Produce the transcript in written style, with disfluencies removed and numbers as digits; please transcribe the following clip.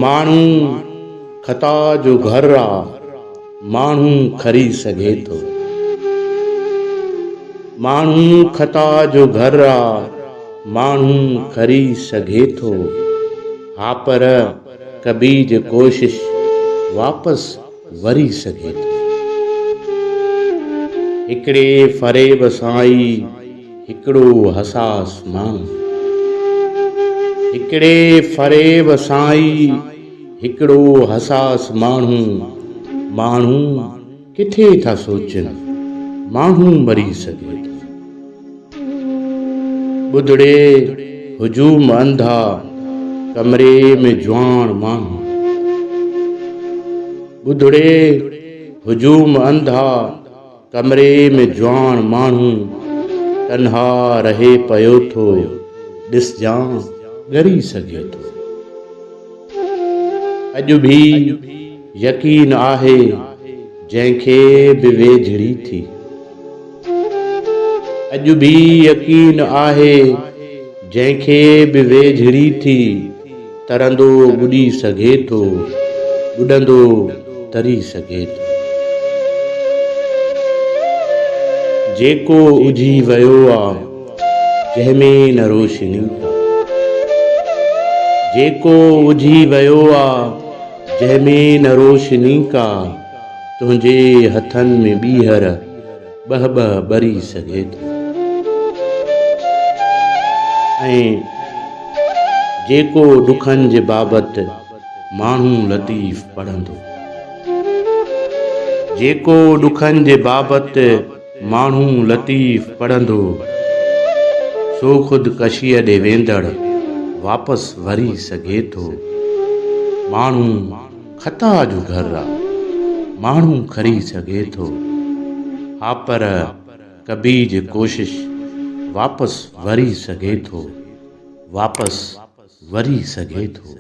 ماڻهو خطا جو گهر آ، ماڻهو کري سگهي ٿو. ماڻهو خطا جو گهر آ، ماڻهو کري سگهي ٿو. ها پر ڪبي جي ڪوشش واپس وري سگهي ٿو. هڪڙي فريب سان ئي هڪڙو حساس ماڻهو. هڪڙي فريب سان ئي هڪڙو حساس ماڻهو. ماڻهو ڪٿي ٿا سوچن، ماڻهو مري سگهي ٿو. ٻڌڙي هجوم انڌا، ڪمري ۾ جواڻ ماڻهو. ٻڌڙي هجوم انڌا، ڪمري ۾ جواڻ ماڻهو. تنها رهي پيو ٿو، ڏسجان ڳري سگهي ٿو. اڄ ڀي يقين آهي جنهن کي به ويجهڙي ٿي. اڄ ڀي يقين آهي جنهن کي به ويجهڙي ٿي. ترندو ٻڏي سگهي ٿو، ٻڏندو تري سگهي ٿو. جيڪو اجهي ويو آ. جنهن ۾ نه روشني ڪا. جيڪو اجهي ويو آ، جنهن ۾ نه روشني ڪا، تنهنجي هٿن ۾ ٻيهر ٻهه ٻهه ٻري سگهي ٿو. ۽ جيڪو ڏکن جي بابت ماڻهو لطيف پڙهندو. جيڪو ڏکن جي بابت ماڻهو لطيف پڙهندو، سو خودڪشيء ڏي ويندڙ واپس وري سگهي ٿو. ماڻهو خطا جو گهر آ، ماڻهو کري سگهي ٿو. ها پر ڪبي جي ڪوشش واپس وري سگهي ٿو، واپس وري سگهي ٿو.